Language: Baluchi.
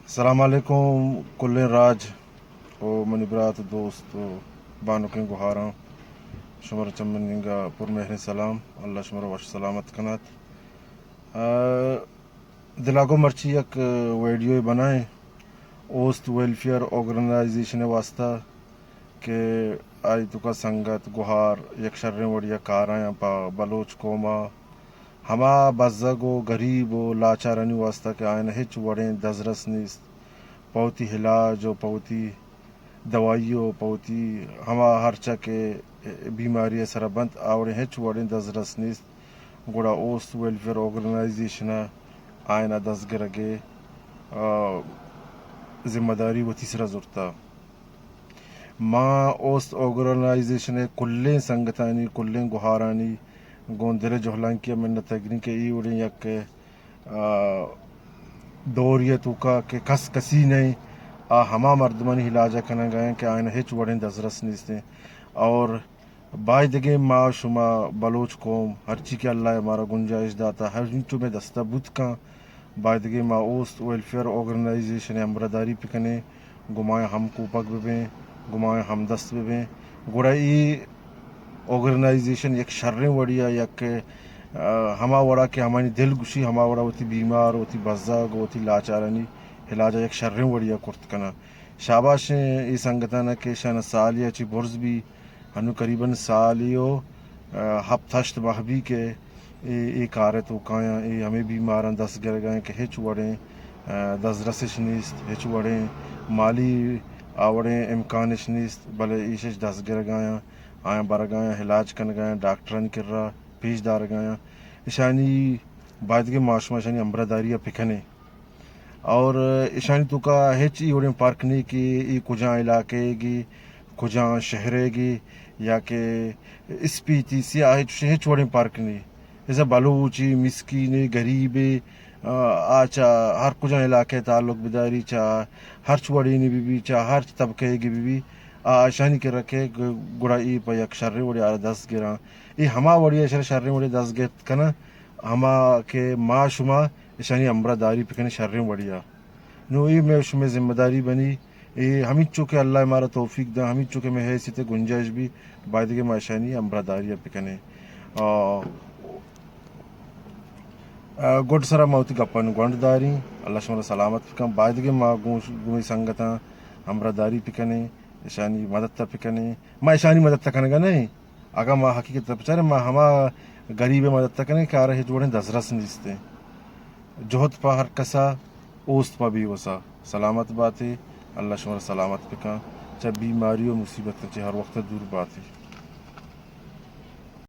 السلام علیکم کلیں راج و منی برات و دوست و بانکیں گوہاراں، شمارا چہ منی نیمگا پر مہریں سلام۔ اللہ شمارا وش سلامت کنات۔ آ، دلا گوں مرچی یک ویڈیوے بنائیں اوست ویلفیئر آرگنائزیشن ءِ واسطہ کہ آئی توکا سنگت گوہار یک شریں وڑیا کارایاں پہ بلوچ قوما، ہما بزگ و گریب و لاچارانی واسطہ کہ آیانا ہچ وڑیں دزرس نیست پہ وتی علاج و پہ وتی دوائی و پہ وتی ہما ہرچا کہ بیماری ءِ سرا بنت، آ وڑیں ہچ وڑیں دزرس نیست۔ گڑا اوست ویلفیئر آرگنائزیشن ءَ آیانا دزگرگ ءِ، آ، ذمہ داری وتی سرا زرتا۔ ما اوست آرگنائزیشن ءِ کلیں سنگتانی، کلیں گوہارانی گوں دل ءِ جہلانکی ءَ منت گریں کہ اے وڑیں یک، آ، دورے ءِ توکا کہ کس کسی نئیں، آ ہما مردمانی علاج ءَ کنگ ءَ انت کہ آیانا ہچ وڑیں دزرس نیست انت۔ اور بایدگیں ما شما بلوچ قوم ہرچی کہ اللہ ءَ مارا گنجائش داتا، ہر انچو مئے دستا بوت کن، بایدگیں ما اوست ویلفیئر آرگنائزیشن ءِ ہمراہداری بکنیں، گوں ما ہم کوپگ ببیں، گوں ما ہم دست ببیں، گڑا اے آرگنائزیشن یک شریں وڑیا یک، آ، ہما وڑا کہ ہمانی دل گوشی، ہما وڑا وتی بیمار، وتی بزگ، وتی لاچارانی علاج ءَ یک شریں وڑیا کرت کناں۔ شاباشیں اے سنگتانا کہ اشانا سالے ءَ چہ برز بی، ہنو قریباً سالے و، آ، ہپت ہشت ماہ بی کہ اے، اے کار ءِ توکایاں، اے ہمے بیماراں دست گرگایاں کہ ہچ وڑیں، آ، دزرسش نیست، ہچ وڑیں مالی آ وڑیں امکانش نیست، بلے ایشش دست گرگایاں، آیاں برگایاں، علاج کنگایاں، ڈاکٹرانی کرا پیش دارگایاں۔ اشانی بایدگیں ما شما اشانی ہمراہداری ءَ بکنیں۔ اور اشانی توکا ہچ ای وڑیں فرق نی کہ ای کجا علاقہ گی، کجا شہر گی، یا کہ اسپیتی، سیاہ، ہچ، ہچ وڑیں فرق نی۔ ایسا بلوچی، مسکینے، غریبے، آ، آ چا ہر کجا علاقہ تعلق بداری، چا ہرچ وڑینی بی بی، چا ہرچ طبقہ گی بی بی، آ اشانی کرا کہ گ-، گڑا ای پہ یک شریں وڑی آرا دست گراں۔ ای ہما وڑی اشرا شریں وڑی دست گرت کناں، ہما کہ ما شما اشانی ہمراہداری بکنیں شریں وڑیا۔ نو اے مئے شمئے ذمہ داری بنی، اے ہمینچو کہ اللہ مارا توفیق دا، ہمینچو کہ مئے حیثیت گنجائش بی، بایدگہ ما اشانی ہمراہداری بکنیں۔ آ، آ، گڈ سرا ما وتی گپانی گونڈ داریں، اللہ شمارا سلامت بکن۔ بایدگہ ما گوں، گوں اے سنگتاں ہمراہداری بکنیں، اشانی مدد بکنیں۔ ما اشانی مدد کنگا نہ ایں۔ اگاں ما حقیقت ءَ بچاریں، ما ہما غریب ءِ مدد ءَ کنیں کہ آرا ہچ وڑیں دزرس نیست ایں۔ جہد پہ ہر کسا، اوست پہ بے وسا۔ سلامت باتے، اللہ شمارا سلامت بکن، چہ بیماری و مصیبت چہ ہر وقت دور باتے۔